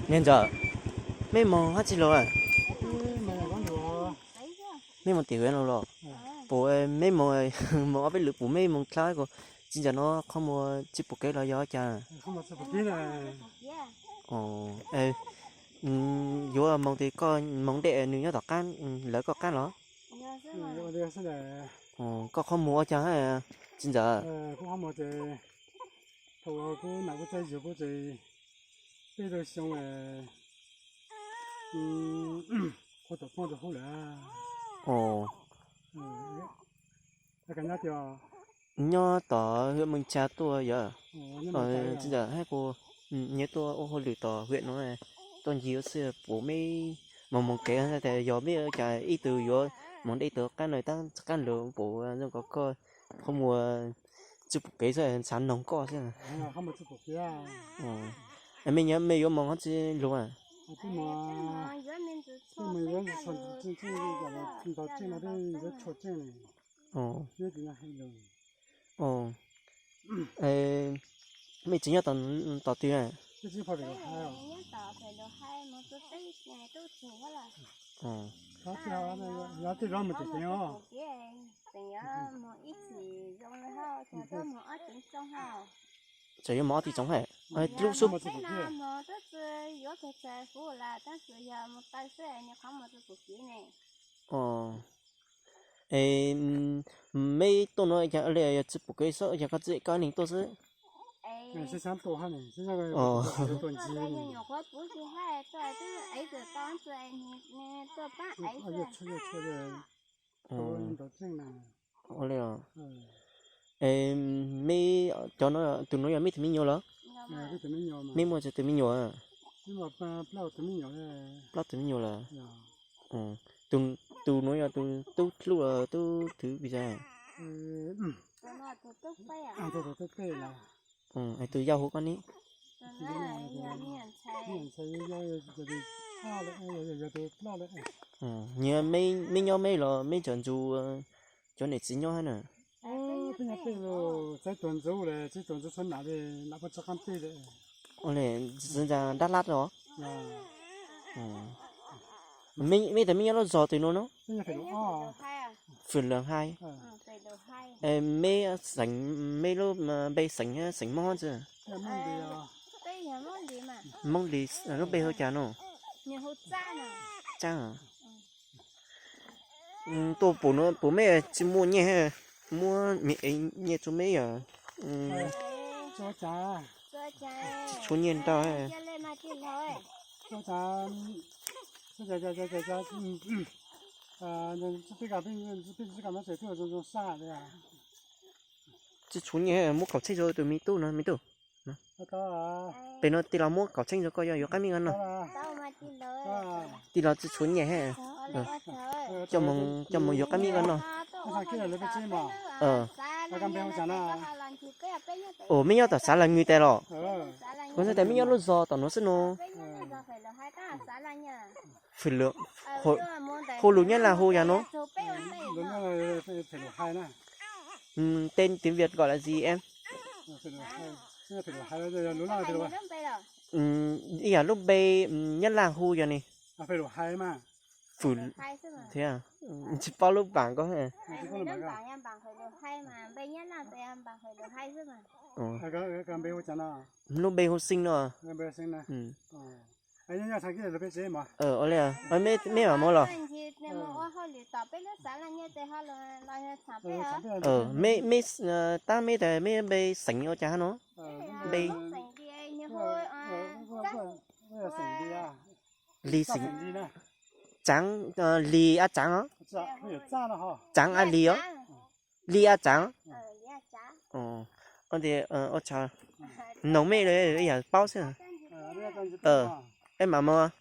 Niag ntxawm, mej moog hab tsi lug? Mej moog tim hwv lug los? Puas mej moog, moog ob peb lwm puas mej moog dlhab ko? Tsi ntawm no qhov muag tsi pum kev los yog cas? Yuav moog tes koj moog dej nws nyob tom qab, lawv koj qab los? Koj qhov muag ua cas hab tsi ntxawm? Thaum kuv nam kuv txaij yug kuv tseem peb rau xyoo, qhov tom poob rau hauv lawm. Nyob tom hwv Meej Tsha tuaj yog? Tsi ntxawm hab kuv nyiag tuaj ua hauj lwm tom hwv no, tuaj ncig ua xwb, puas mej moog moog kev tas yog mej cas ib tug yuav moog dej tau qab no tab qab lug puas zoo ko koj qhov muag tsi pum kev xwb, ntshav noog koj xwb. Mej yuav moog hab tsi lug? Mej tseem nyob tom twg? Tseem yuav moog ob tug tsoom hab? Lub xub Es mej tuaj no cas li yog tsi pum kev xwb, yog koj txwj koj neeg tuaj xwb? Ua li, mej cov no, tus nuav yog mej tus me nyuam los? Mej muaj tsawg tus me nyuam? Plaub tus me nyuam lawm. Tus nuav yog tus tub dlub los tub thwv pes tsawg? Tus yau hu koj ne? Nyias mej nyob mej los mej cov ntxug cov niam txiv nyob hab na? Txawv tuag ntxub lawm, txawv tuag ntxub txhua nam li, nam puab tsi qaab tej lawm. Ua li, txiv ntxawm Dab Lab los? Mej tas mej nyob lub zog twg no no? Fwm Lwm Hais. Mej xeem, mej lub npe xeem, xeem Moob tsi? Moob Lis, lub npe hu cas no? Tsaab. Tuaj pum no pum mej tsi muaj nyiaj, muab nyiaj rua mej yog? Tsi tshuav nyiaj ntau. Tsi tshuav nyiaj, muab kaum txheej rua tus me tub no me tub. Pem no tij laug muab kaum txheej rua koj yog yuav qaab mej ko noj. Tij laug tsi tshuav nyiaj hab. Coj moog yuav qaab mej ko noj. Ua mej nyob tom xav Las Nwg tas los? Kuv ntshai tas mej nyob lub zog tom nuav xwb no. Fwm Lwm, hu lus Nyab Laj hu yog no? Tên tiếng Việt gọi là gì em? Ib yam lub npe Nyab Laj hu yog ne? Fwm, thiab tsi paub lub npaam ko. Lub npe hu xeeb no. Ua li, mej mam mus los? Mej, mej tab mej tas mej npe xeem ua cas hab no? Npe Lis xeem, Tsaav, Lis a Tsaav os? Tsaav a Lis os? Lis a Tsaav. Noog mej ib yam paub xwb. Peb mam mus.